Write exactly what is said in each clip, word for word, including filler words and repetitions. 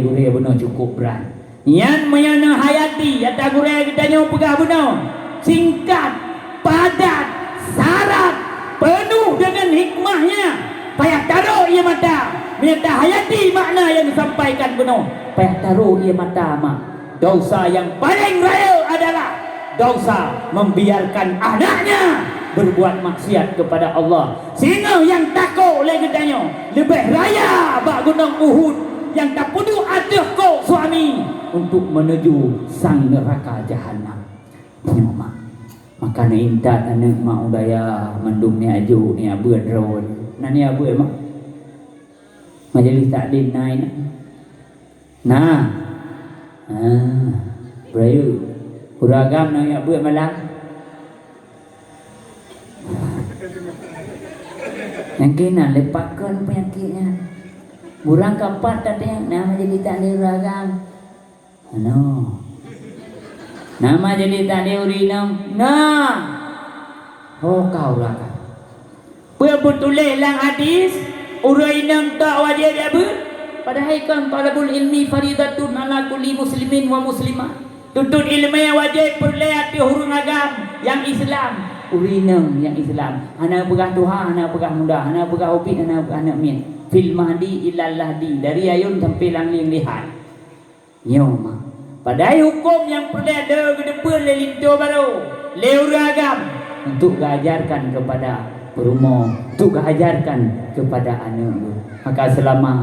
gurée bunoe cukup brat. Nyan meunyoe na hayati, ata gurée geutanyoe peugah bunoe, singkat, padat, sarat, peunoh deungon hikmahnya. Payah tarok ie mata, meunyoe tahayati makna nyang disampaikan bunoe, payah tarok ie mata mak. Dosa nyang paleng rayeuk adalah dosa membiarkan anaknya berbuat maksiat kepada Allah. Singoh nyang takot lé geutanyoe leubeh raya bak gunong Uhud nyang tapeuduek ateueh kok suami untuk menuju sang neraka jahanam. Nyoe mak, maka neuintat aneuk mak u dayah mandum niyak jok niyak beuet droe. Na niyak beuet mak? Majelis taklim na inan. Na. Ah, beurayeuk. Ureueng agam na nyang beuet malam. Nyang keunan lé pakon peunyakét nyan. Burang kapat tateueng na majelis taklim ureueng agam. Ano. Na majelis taklim ureueng inong? Na. Ho ka ureueng agam. Peue beutuléh lam hadis, ureueng inong tok wajéb jak beuet? Padahai kon, thalabul ilmi faridatun ala kulli muslimin wa muslimah. Tuntut ileumèe wajéb peureulèe ateueh ureueng agam nyang Islam. Ureueng inong nyang Islam. Hana peugah tuha, hana peugah muda, hana peugah ubit, hana peugah aneuk miet. Fil mahdi ilal lahdi, dari ayôn sampai lam lieng lihat. Nyoe mah. Padahai hukôm nyang peureulèe le geuteupeue lé linto barô, lé ureueng agam, untuk geuajarkan keupada peurumoh, untuk geuajarkan keupada aneuk geuh. Maka seulama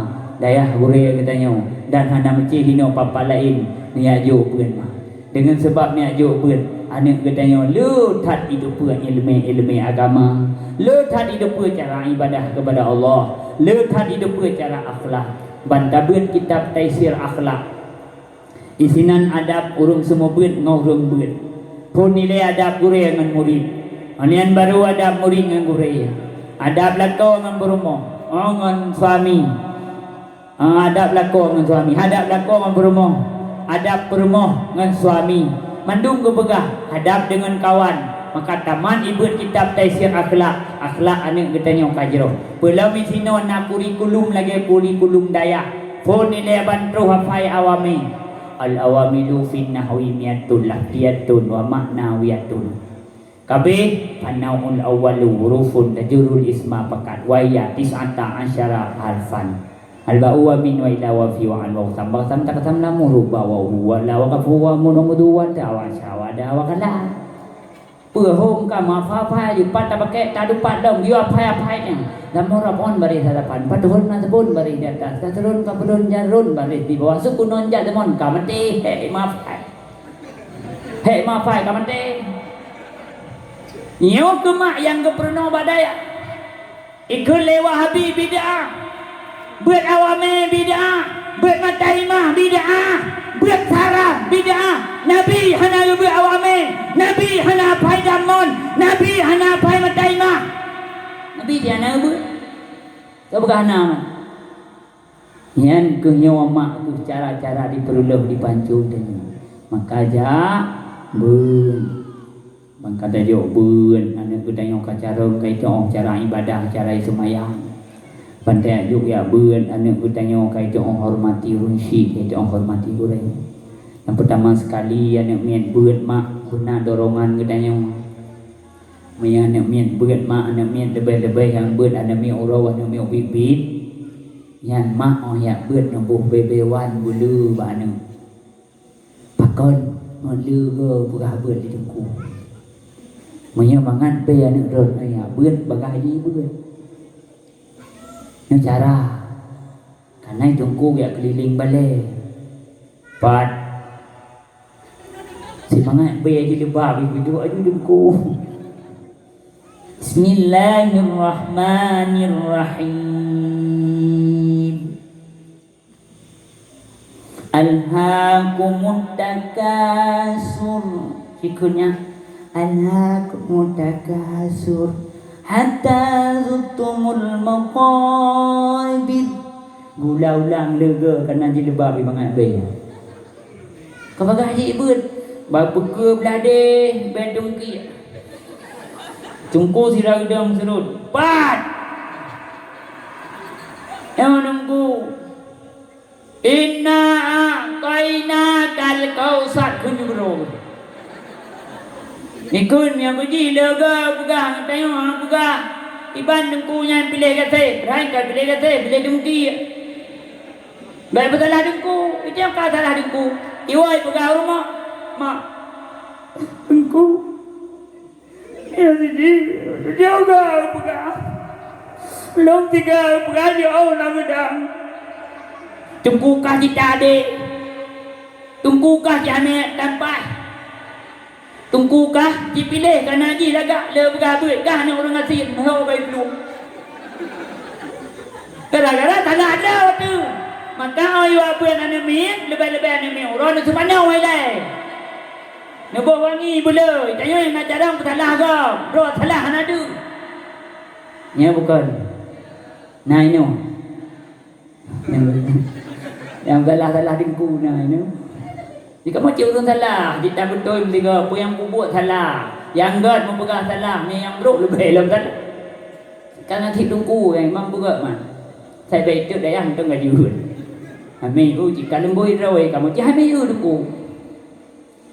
dayah gurèe geutanyoe dan hana meucè hinoe papa laén, neujak jok beuet mah. Deungon sabab neujak jok beuet, aneuk geutanyoe le that jiteupeue ileumèe-ileumèe agama, le that jiteupeue cara ibadah keupada Allah, le that jiteupeue cara akhlak. Ban tabeuet kitab Taisir Akhlak. Disinan adab ureueng seumeubeuet ngon ureueng beuet. Phôn ilèe adab gurèe ngon murit. Ngon nyan barô adab murit ngon gurèe. Adab lakoe ngon peurumoh, oh, ngon suami. Ah, adab lakoe ngon suami. Adab lakoe ngon peurumoh. Adab peurumoh ngon suami. Mandum geupeugah adab deungon kawan. Maka tamat jibeuet kitab Taisir Akhlak. Akhlak aneuk geutanyoe ka jroh. Peulom disinoe na kurikulum lagèe kurikulum dayah. Phôn ilèe ban troh hafai awamil. Al-awamilu fin nahwi miatun lafziyatun wa ma'nawiyatun. Kabéh, fannaul awwalu hurufun tajurrul isma faqat, wa hiya tis'ata asyara harfan. Al-ba'u wa min wa ila wa fi wa an wa qasam, baqasam taqasam lamu ruba wa hu wa la wa qafu wa mun wa mudu wa ta wa sya wa da wa kala. Peuhom ka meuhafai-hafai, pat tabakek, tadupat dong, yue hafai-hafai nyan. Lam murab on baréh hadapan, pat hon na seubon baréh di atas, ka seurôn ka peudon jarôn baréh di bawah, suku non jak deumon ka maté, hei meuhafai. Hei meuhafai ka maté. Nyoe keuh mak nyang geupeurunoe bak dayah. Ikheun lé Wahabi bid'ah, beuet awamé bid'ah, beuet mata imah bid'ah, beuet sarah bid'ah. Nabi hana geubeuet awamé, Nabi hana apai damon, Nabi hana apai mata imah. Nabi jih hana geubeuet. Ka peugah hana mah. Nyan keuh nyoe mak keuh cara-cara jipeureuloh jipancong tanyoe. Maka jak beuet. Ban ka tajok beuet, aneuk geutanyoe ka carông, ka jiteu'oh cara ibadah, cara seumayang. Ban tajok jak beuet, aneuk geutanyoe ka jiteu'oh hormati ureueng syik, ka jiteu'oh hormati gurèe. Nyang peutama seukali, aneuk miet beuet mak, beuna dorongan geutanyoe. Meunyoe aneuk miet beuet mak, aneuk miet leubeh-leubeh nyang beuet aneuk miet uroe, aneuk miet ubit-ubit, nyan mak 'oh jak beuet neuboh bèe-bèe wan beuleu bak aneuk. Pakon? Ngon leuga peugah beuet di teungku. Meunyoe mangat bèe aneuk droe, ya, beuet bagaih jih beuet. Nyoe cara. Kana teungku jak keulileng balè. Pat. Simangat bèe jilbab, iduek aju teungku. Bismillahirrahmanirrahim. Alhaakumut takasur. Sikeunya, alhaakumut takasur hatta zurtumul maqabir. Gula ulang leuga kana jilbab ibangat bèe. Ka bagaih jih beuet, bak peukeue blah deh, bèe teungkiek. Teungku sira geudong seurôt, pat! Nyoe teungku. "Inna a'tainakal kautsar," kheun gurée. Ikheun nyang beuji leuga peugah, tanyoe peugah, iban teungku nyan piléh gaséh, rain ka piléh gaséh, piléh teumeukiek. Bèk peusalah teungku, itu nyang ka salah teungku. Iwoe peugah u rumoh, "Mak, teungku, ya siji, jaga peugah. Lôn tiga peugah di Allah meudang." Teungku kah jitadek, teungku kah jianeuk tampai. Teungku kah jipiléh kana jih lagak le peugah beuet kah aneuk ureueng gasien, meuho bai plueng. Gara-gara salah droe teuh. Maka óh yue beuet aneuk miet, leubeh-leubeh aneuk miet uroe neuseumanoe ilée. Neuboh wangi beuleu, tanyoe nyang na carông peusalah gob, droe salah hana deuh. Nyo bukon. Na inoe. Nyang, nyang salah-salah teungku na nyoe. Di kamoe cit ureueng salah, di tabeutôi meusigoe, peue nyang peubuet salah. Nyang gét meupeugah salah, mé nyang brok leubeh lom salah. Ka na cit teungku nyang memang peugét man. Sai bèk teuk dayah mantong ka jeuet. Hami u cit ka leumbôi droe kamoe cit hami u teungku.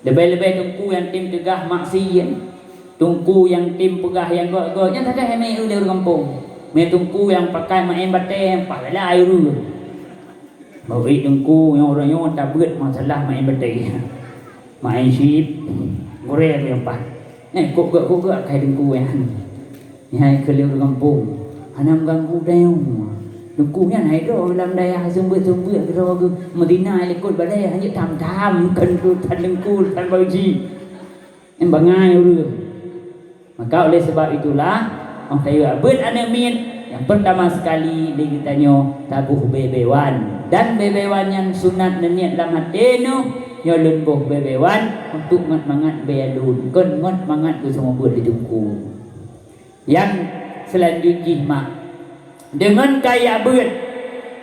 Leubeh-leubeh teungku nyang tem teugah maksiet, teungku nyang tem peugah nyang gét-gét, nyan sagai hai meu'en lé ureueng gampông. Mé teungku nyang pakai meu'en batée, pahala ai ureueng. Bak teungku nyang uroe nyoe tabeuet masalah meu'en batée. Meu'en chip, gurée nyang pat. Eh, kok gét, kok gét akai teungku nyan. Nyan keu lé ureueng gampông, hana meuganggu tanyoe. Teungku nyan hai droe lam dayah seumeubeuet-seumeubeuet keudroe geuh, meuzina likot balée, hana jeuet tham-tham, kheun keu that teungku, that beuji. Nyan bangai ureueng. Maka oleh sebab itulah, óh tayue beuet aneuk miet, nyang peurtama sekali lé geutanyoe taboh bée-bée wan. Dan bée-bée wan nyan sunat neuniet lam até neuh, nyoe lôn boh bée-bée wan untuk ngot mangat bée lôn, kon ngot mangat geuseumeubeuet lé teungku. Nyang seulanjut jih mak, deungon kaya beuet,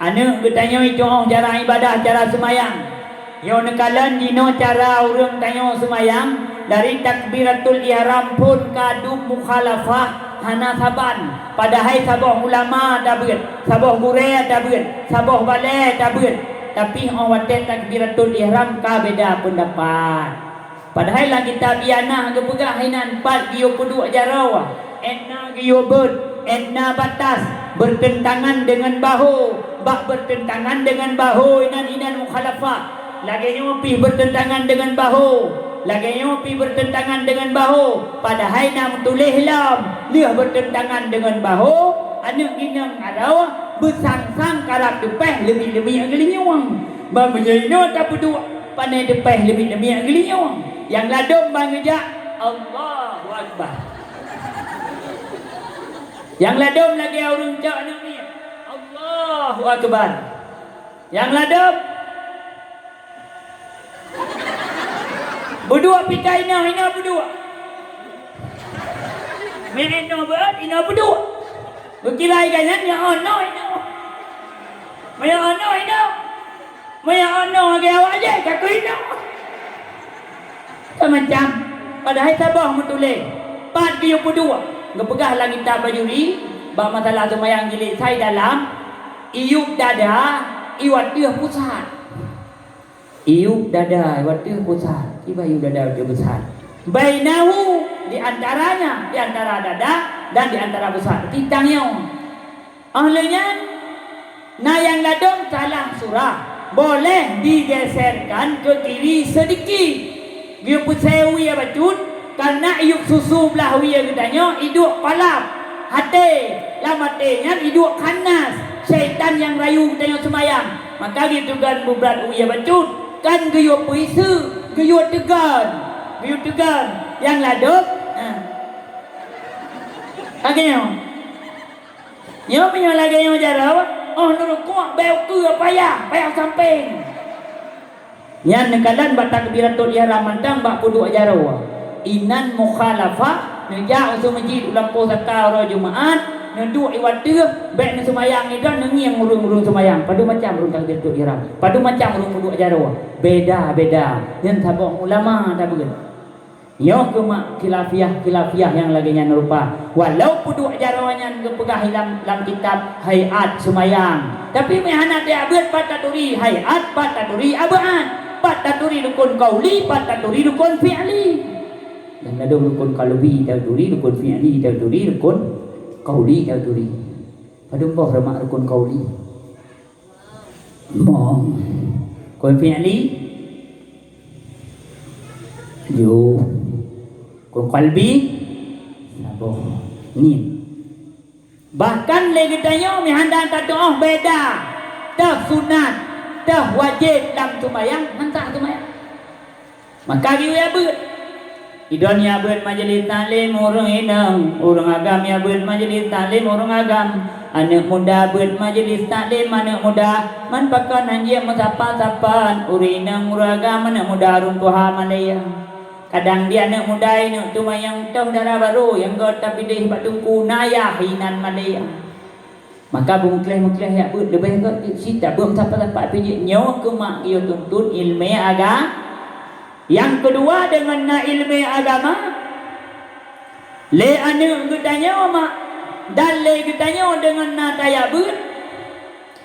aneuk geutanyoe itu'oh cara ibadah, cara seumayang. Nyoe neukalon jinoe cara ureueng tanyoe seumayang, dari takbiratul ihram phon ka dum mukhalafah, hana saban. Padahai saboh ulama tabeuet, saboh gurée tabeuet, saboh balée tabeuet, tapi óh watée takbiratul ihram ka beda peundapat. Padahai lam kitab I'anah geupeugah inan pat geuyue peuduek jaroe, 'et na geuyue beuet, 'et na batas, beurteuntangan deungon baho, bak beurteuntangan deungon baho inan, inan mukhalafah. Lagée nyoe pih beurteuntangan deungon baho, lagée nyoe pih beurteuntangan deungon baho, padahai na meutuléh lom, lheueh beurteuntangan deungon baho, aneuk inong aroe beusang-sang karab teupéh leumiek-leumiek geulinyueng. Ban meunyoe inoe tapeuduek, Pané teupéh leumiek-leumiek geulinyueng. Nyang ladôm ban geujak, "Allahu Akbar." Nyang ladôm lagée ureueng cok aneuk miet, "Allahu Akbar." Nyang ladôm beuduek pih ka inoe, inoe beuduek. Meuinoe beuet, inoe beuduek. Beukira ié nyan, nyoe inoe, inoe. Meunyoe inoe, inoe. Meunyoe inoe lagée awak jih, ka keuh inoe. Kan macam, padahai saboh meutuléh, pat geuyue peuduek. Geupeugah lam kitab Bajuri, bak masalah seumayang jilid sa dalam, iyup dada, iwat teuh pusat. Iyup dada, iwat teuh pusat. Kiban iyup dada, iwat teuh pusat. Bainahu, di antaranya, di antara dada dan di antara pusat. Titang nyoe. Óh lheueh nyan, na nyang ladôm salah surah, boleh digeserkan ke kiri sedikit. Geupeusie wie bacut, karena iyup susu blah wie geutanyoe iduek palap. Até, lam até nyan iduek khannas, syaitan nyang rayu geutanyoe seumayang. Maka geuteugon beubrat wie bacut, kan geuyue peuiseue, geuyue teugon, geuyue teugon. Nyang ladôm, ha. Lagée nyoe. Nyoe meunyoe lagée nyoe jaroe, óh neureukuek bèe ukeue payah, payah sampéng. Nyan neukalon bak takbiratul ihram mantong bak peuduek jaroe. Inan mukhalafah, neujak u seumeujid u lampôh saka uroe Jumaat, neuduek iwat teuh, bèk neuseumayang idong neungieng ureueng-ureueng seumayang. Padum macam ureueng takbiratul ihram, padum macam ureueng peuduek jaroe. Beda-beda. Nyan saboh ulama tabeuet. Nyoe keuh mak khilafiah-khilafiah nyang lagée nyan rupa. Walau peuduek jaroe nyan geupeugah lam, lam kitab haiat seumayang, tapi meuhana tajak beuet pat taturi haiat, pat taturi ab'ad, pat taturi rukun qauli, pat taturi rukun fi'li. Nyang ladôm rukun qalbi taturi, rukun fi'li taturi, rukun qauli taturi. Padum boh mak rukun qauli? Mong. Rukun fi'li? Ju. Rukun qalbi? Saboh. Ngieng. Bahkan lé geutanyoe meuhana tatu'oh beda, teuh sunat, teuh wajéb lam seumayang, han sah seumayang. Maka geuyue beuet. Idon jak beuet majelis taklim ureuëng inong, ureuëng agam jak beuet majelis taklim ureuëng agam, aneuëk muda beuet majelis taklim aneuëk muda, man pakon hanjeuet meusapa-sapa ureuëng inong ureuëng agam aneuëk muda ureuëng tuha malée. Kadang di aneuëk muda inong teuma nyang toh dara barô nyang gét tapiléh bak teungku na yah inan malée. Maka beumeukleh-meukleh jak beuet leubeh gét cit, cit tabeuet sapat-sapat pijéh. Nyoe keuh mak geuyue tuntut iéleumé aga-, nyang keudua deungon na iéleumé agama, lé aneuëk geutanyoe mak dan lé geutanyoe deungon na tajak beuet,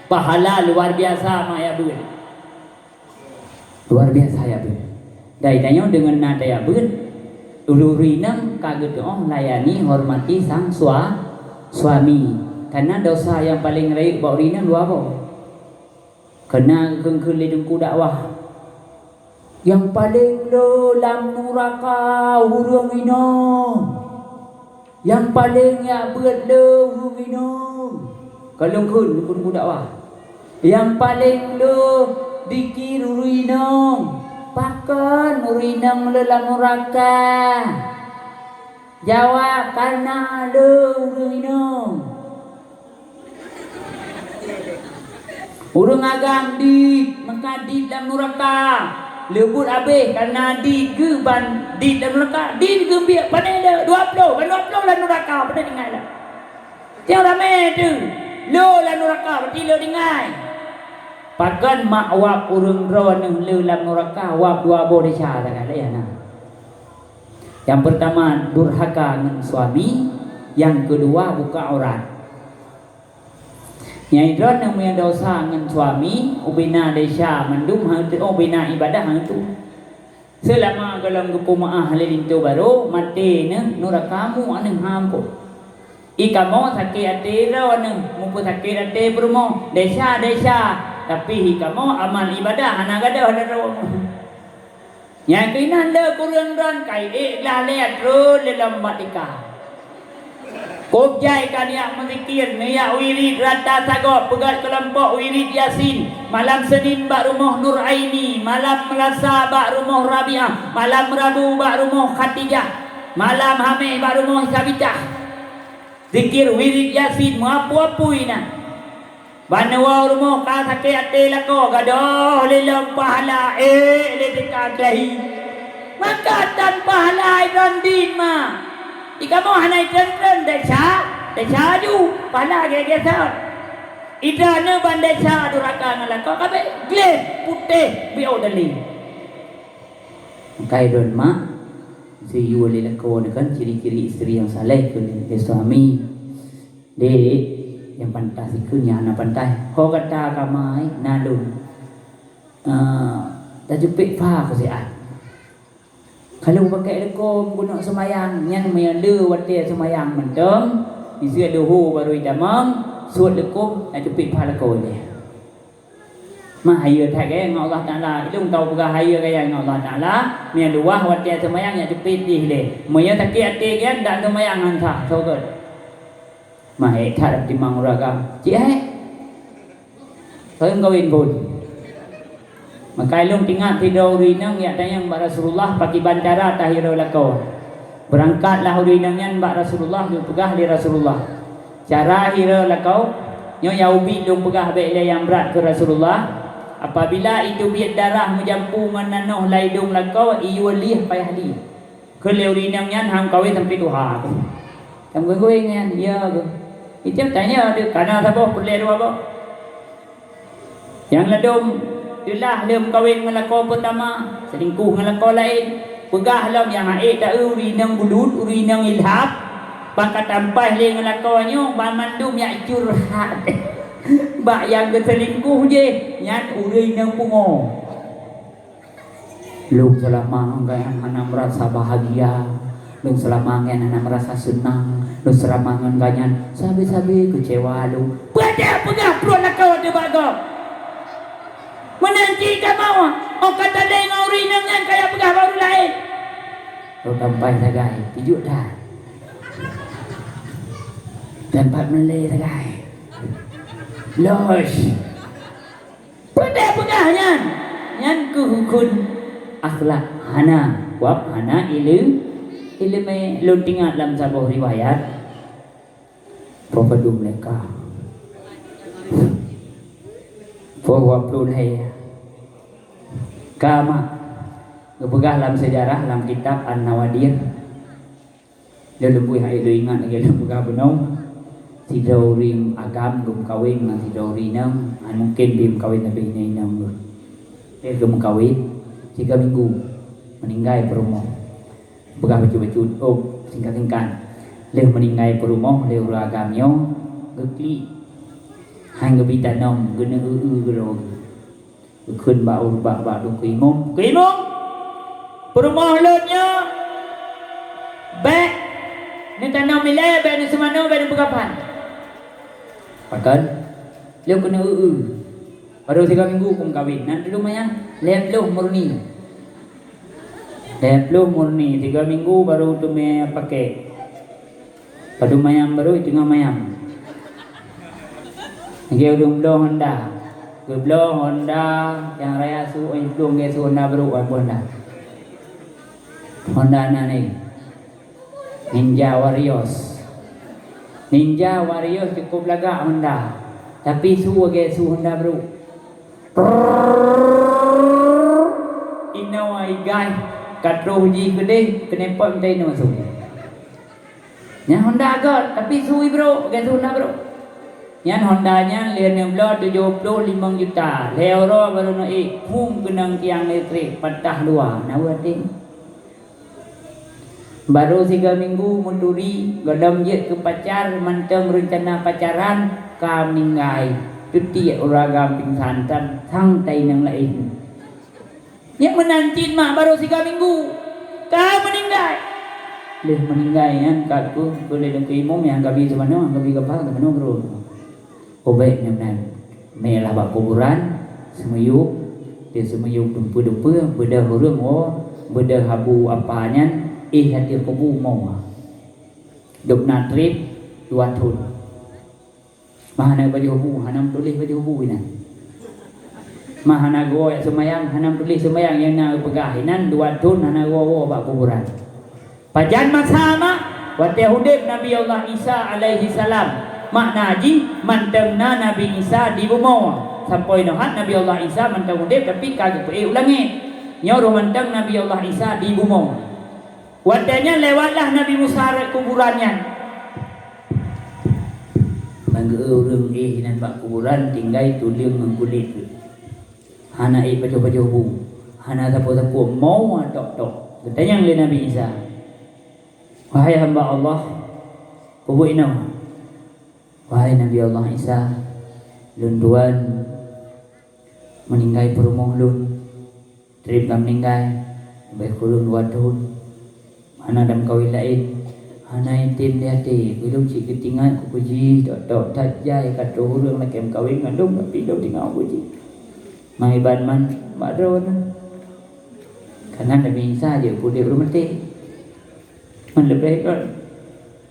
pahala luar biasa mak jak beuet. Luar biasa jak beuet. Dai tanyoe deungon na tajak beuet, ureuëng inong ka geutuoh layani hormati sang sua-, suami. Karena dosa nyang paleng rayeuk bak ureuëng inong dua boh. Keunan geukheun lé teungku dakwah, nyang paleng le lam nuraka ureuëng inong. Nyang paleng jak beuet le ureuëng inong. Ka lôn kheun, lôn kheun dakwah. Nyang paleng le dikeue ureuëng inong. Pakon ureuëng inong le lam nuraka? Jaweueb, karena le ureuëng inong. Ureuëng agam dit, maka dit lam nuraka. Leubut abéh karena dit geuh ban dit lam nuraka. Dit geuh biek, pane le dua ploh, ban dua ploh lam nuraka, pane tinggai le. Tiang ramé teuh, le lam nuraka, berarti le tinggai. Pakon mak wab ureuëng droeneueh le lam nuraka, wab dua boh desya sagai le na. Nyang peurtama durhaka ngon suami, nyang keudua buka aurat. Nyang droeneueh meunyoe desya ngon suami, ubena desya mandum hana teuôt, ubena ibadah hana teuôt. Seulama gohlom geupeumeuáh lé linto barô, maté neuh nuraka mu aneuëk ham po. I kamoe sakét até droeneueh, mupeusakét até peurumoh, desya-desya, tapi i kamoe amal ibadah hana gadôh droeneueh. Nyang keunan le kureueng droen kai ék glah lé trôn lé lom bak tika. Kôb jai ka neujak meuzikir, neujak wirit rata sagoe peugét keulompok wirit Yasin. Malam Senin bak rumoh Nur Aini, malam Selasa bak rumoh Rabiah, malam Rabu bak rumoh Khadijah, malam Haméh bak rumoh Sabitah. Zikir wirit Yasin meuapui-apui na. Ban woe rumoh ka sakét até lakoe gadôh lé lom pahala ék lé teuka keuhai. Maka tan pahala idon dit ma. I kamoe hana itreun-treun desya, desya aju pahala gét-gét sot. Idon ban desya duraka ngon lakoe kabéh gleh putéh biôh dalé. Maka idon mak, siyue lé lakoe nyoe kan ciri-ciri istri nyang saleh keu lé suami. Dek, nyang pantas ikheun nyang hana pantas. Ho gata ka mai na lôn. Ah, tacupat pha keu siat. Ka lôn pakai leukom keuneuk seumayang, nyan meunyoe le watée seumayang mantong, miseue duhu barô itamong, suet leukom, tacupat pha lakoe lé. Mah hayeue that gaya ngon Allah Taala. Ilong tau peugah hayeue gaya ngon Allah Taala, meunyoe luwah watée seumayang nyak teupit jih lé. Meunyoe sakét até gaya ndak seumayang han sah, soe gét. Mah hék that timang ureueng agam. Cit hék. Soe meukawen phon. Maka ilong tingat sidroe ureueng inong jak tanyong bak Rasulullah pakiban cara tahiro lakoe. Beurangkatlah ureueng inong nyan bak Rasulullah, geupeugah lé Rasulullah, "Cara hiro lakoe, nyoe nyang ubit lôn peugah bék lé nyang brat keu Rasulullah, apabila iteubiet darah meujampu ngon nanoh lam idong lakoe, iyue lieh payah lieh." Kheun lé ureueng inong nyan, "Han kawen sampoe tuha." Nyang geugueng nyan, "Ya," geuh. Itém tanyoe deuh, kana saboh peureulée dua boh. Nyang ladôm teulah lé meukawen ngon lakoe peutama, seulingkoh ngon lakoe laén. Peugah lom nyang hase ta-eu ureueng inong bulut, ureueng inong ilhab, bak ka tampah lé ngon lakoe nyoe, banmandum nyak curhat bak nyang geuseulingkoh jih, nyan ureueng inong pungo. Lôn seulama ngon gobnyan hana meurasa bahagia, lôn seulama ngon gobnyan hana meurasa seunang, lôn seulama ngon gobnyan sabe-sabe keucewa lôn. Peue teupeugah pruet lakoe teuh bak gob? Meunan cit kamoe, 'oh ka talé ngon ureueng inong nyan kaya peugah bak ureueng laén. Lôn tampah sagai, tijuek that. Teumpat meulé sagai. Loh. Peue teupeugah nyan? Nyan keuh hukun akhlak hana, wab hana ileu-, ileumé. Lôn teuingat lam saboh riwayat, Peupadum lé ka. Peuwapluh lhée. Ka mak geupeugah lam seujarah, lam kitab An-Nawadir. Lôn leubeh hai lôn ingat lagée lôn peugah bunoe. Sidroe ureuëng agam geumeukawen ngon sidroe ureuëng inong, han mungken pih meukawen leubeh inong-inong lôn. Lheueh geumeukawen, tiga minggu, meuninggai peurumoh. Peugah bacut-bacut, oh, singkat-singkat. Lheueh meuninggai peurumoh lé ureuëng agam nyoe, geuklik. Han geubi tanom, geuneu eu-eu geuloe. Geukheun bak ureuëng bak, bak teungku imum, "Teungku imum, peurumoh lôn nyoe bék neutanom ilée, bék neuseumanoe, bék neupeukapan." Pakon? Lheueh keuneuk eu-eu. Baru tiga minggu keu meukawen, nan teulumayang lhée ploh murni. Lhée ploh murni, tiga minggu baru teumé pakai. Padum mayam baru, teungoh mayam. Lagée ureuëng bloe Honda. Geubloe Honda nyang raya su, eh, plueng lagée su Honda baru, eh, Honda. Honda na ni. Ninja Warrior. Ninja Warrior cukup lagak Honda, tapi su lagée su Honda baru. Prrrr. Inoe igai ka troh jih keudeh, keuneupot meutai inoe su. Nyan Honda göt, tapi su ibrok, lagée su Honda brok. Nyan Honda nyan lheueh neubloe tujoh ploh limong juta, lhée uroe baru neuék, phum keunong tiang listrik, patah dua, na weueh até. Baru siga minggu meuturi, gohlom jeuet keu pacar, mantong reuncana pacaran, ka meuninggai. Teutiek ureuëng agam pingsan tan, sang tai nyang laén. Nyang meunan cit mak baru siga minggu, ka meuninggai. Lheueh meuninggai nyan ka keuh, keuh lé teungku imum nyang ka bi seumanoe, nyang ka bi gapa, seumanoe geuruek. Ubek nyan meunan, mé lah bak kuburan, seumiyueb, di seumiyueb dumpeue-dumpeue, beudôh ureuëng woe, beudôh abu apa nyan, éh ateueh kubu moe. Dub na treb dua thon. Mah hana baju hubu, hana meutuléh baju hubu inan. Mah hana geuwoe jak seumayang, hana meutuléh seumayang nyang na geupeugah inan dua thon hana geuwoe-woe bak kuburan. Pajan masa mak, watée udeb Nabi Allah Isa alaihi salam, makna jih mantong na Nabi Isa di bumoe. Sampoe nyoe hat Nabi Allah Isa mantong udeb, tapi ka geupeuék u langét. Nyoe roh mantong Nabi Allah Isa di bumoe. Watée nyan lewatlah Nabi Musa rot kuburan nyan. Ban geu-eu ureuëng éh inan bak kuburan tinggai tuleueng ngon kulét. Hana ék pajoh-pajoh bu, hana sapeue-sapeue, moe tok-tok. Geutanyong lé Nabi Isa, "Wahai hamba Allah, peue buet inoe?" "Wahai Nabi Allah Isa, lôn tuan meuninggai peurumoh lôn. Treb ka meuninggai, leubeh kureueng dua thon. Hana dam kawen laén, hana item di até, keu lôn cit geutingat keu jih, tok-tok that jai ka troh ureuëng lakée meukawen ngon lôn, tapi lôn tinggai keu jih. Mangiban man bak droeneuh. Kana Nabi Isa jeuet peuudeb ureuëng maté. Man leubeh kon,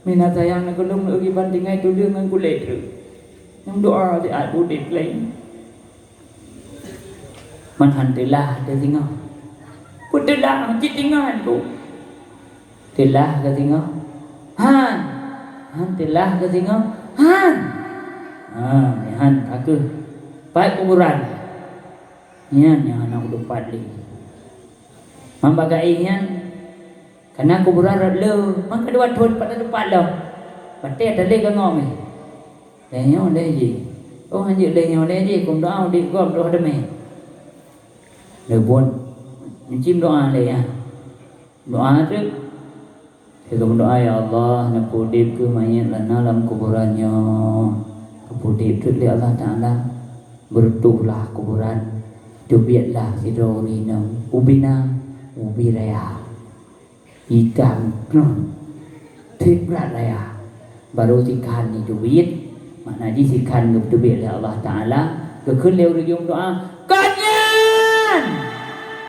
mina sayang na keu lôn lôn iban tinggai tuleueng ngon kulét treuk. Nyang doa siat peuudeb laén." Man han teulah teuh singoh. Peue teulah cit tinggai ku. Teulah keu singoh? Han. Han teulah keu singoh? Han. Ha, nyan han ka keuh. Pat kuburan? Nyan nyang hana ulôn pat lé. Man bak gaéh nyan, kana kuburan rot le, man ka dua thon pat na teupat lom. Batée talé ka ngok mé. Lhée nyoe lhée jih. Oh, hanjeuet lhée nyoe lhée jih, keu doa udeb gob troh teumé. Lheueh buet, neucim doa lé nyan. Doa teuk. Lheueh meudoa, "Ya Allah, neupeuudeb kheueh manyét lana lam kuburan nyoe." Geupeuudeb teuk lé Allah Taala. Beureutohlah kuburan. Teubietlah sidroe ureueng inong. Ubé na, ubé raya. Itam keunoe. Trép brat raya. Barô sikhan jiteubiet. Makna jih sikhan geuteubiet lé Allah Taala. Geukheun lé ureueng inong doa,